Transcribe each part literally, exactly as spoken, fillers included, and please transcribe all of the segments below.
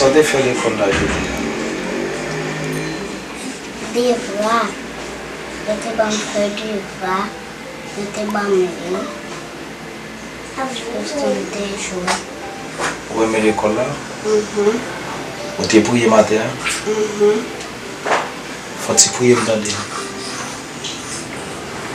Sa w te fè lekòl la jodi a? Devwa. Yo te ban m fè devwa. Yo te ban m li. Yo te jwe. Ou renmen lekòl la? Mhm. Ou te priye maten an? Mhm. Fò w ti priye m tande.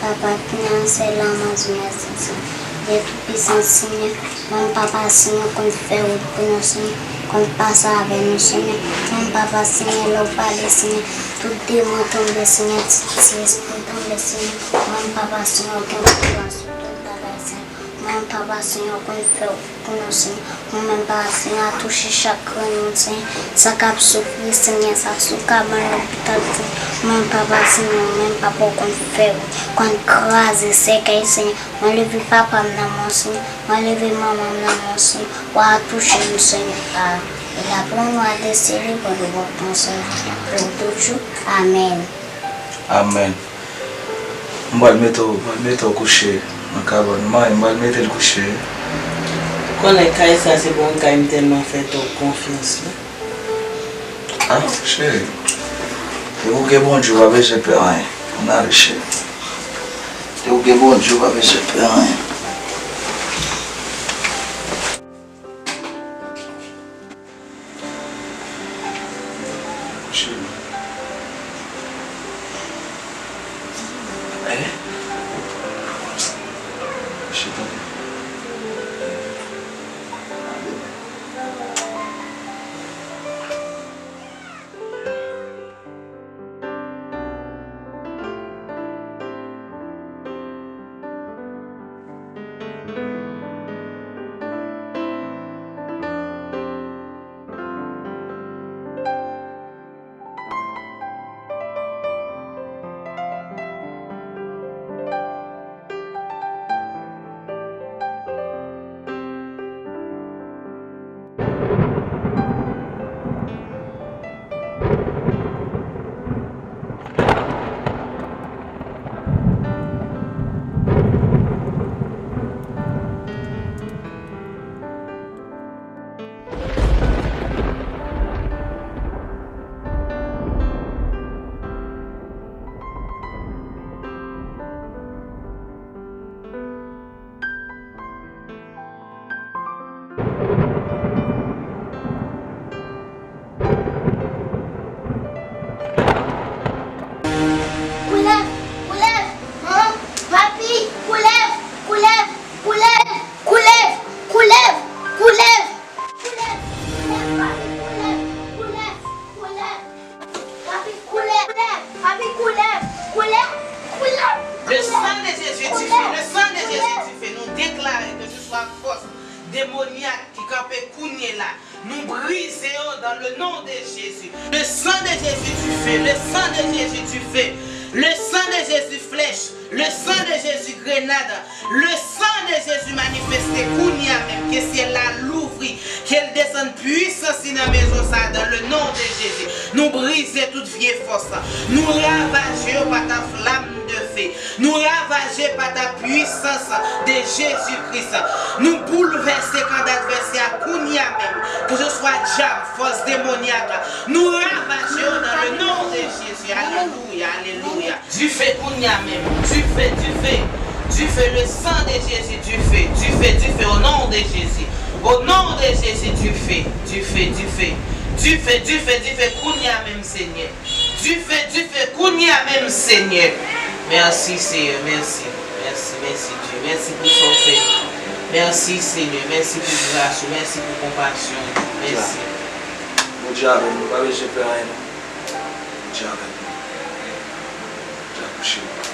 Papa, Pè a, Sè la, mwen di mèsi, Senyè. Dye Toupisan, Senyè, menm Papa, Senyè, konn fè wout pou nou, Senyè, konn pase avè nou, Senyè. Menm Papa, Senyè, lè w pale, Senyè, tout demon tonbe, Senyè, ti, ti espri tonbe, Senyè. Menm Papa, Senyè, ou gen pouvwa sou tout bagay, Senyè. Mwen menm, Papa Senyè, ou konn fè wout pou nou, Senyè. Mwen menm, Papa Senyè, touche chak grenn moun, Senyè. Sa k ap soufri, Senyè, sa sou kabann lopital, Senyè. Mwen menm, Papa Senyè, ou menm, Papa, ou konn fè wout, konn kraze sèkèy, Senyè. Mwen leve papa m nan men w, Senyè. Mwen leve manman m nan men w, Senyè. Wa touche nou, Senyè. A, e la pou nou adrese li, pou nou pran swen pou toujou. Amèn. Amèn. M pral mete w, m pral mete w kouche nan kabann. May, m pral mete l kouche. Ou konnen kay sa se pa yon kay m tèlman fè twòp konfyans, non. Ah, cheri. Depi w gen Bondye, w pa bezwen pè anyen. Ann ale, cheri. Depi w gen Bondye, w pa bezwen pè anyen. Kouche non. Eh? Kouche tande. Koulèv, koulèv, manman, papi, koulèv, koulèv, koulèv, koulèv, koulèv, koulèv, koulèv, papi, koulèv, koulèv, koulèv. Papi, koulèv, papi, koulèv, koulèv, koulèv, koulèv. Le sang de Jésus du feu, le sang de Jésus du feu, nou deklare ke se swa fòs demonyak ki kanpe kounye la, nou brize yo dans le nom de Jésus. Le sang de Jésus du feu, le sang de Jésus du feu, le sang de Jésus flèch, le sang de Jésus grenad, le sang de Jésus manifeste kounye a menm, ke syèl la louvri, ke l desann pwisans li nan mezon sa a, dans le nom de Jésus. Nou brize tout vye fòs, nou ravaje yo pa ta flam de fe, nou ravaje pa ta pwisans de Jezi Kris, nou boulvèse kan advèsè a kounye a menm, ke se swa dyab, fòs demonyak, nou ravaje yo dans le nom de Jésus. Alelouya, alelouya. Du feu kounye a menm. Du feu, du feu. Du feu, le sang de Jésus, du feu, du feu, du feu, au nom de Jésus. Au nom de Jésus, du feu, du feu, du feu. Du feu, du feu, du feu, kounye a menm, Senyè. Du feu, du feu, kounye a menm, Senyè. Mèsi, Senyè, mèsi. Mèsi, mèsi, Dye. Mèsi pou sa w fè. Mèsi, Senyè. Mèsi pou gras ou. Mèsi pou konpasyon ou. Mèsi. Bondye avè nou. Nou pa bezwen pè anyen, non. Bondye avè nou. Bondye ap kouche nou.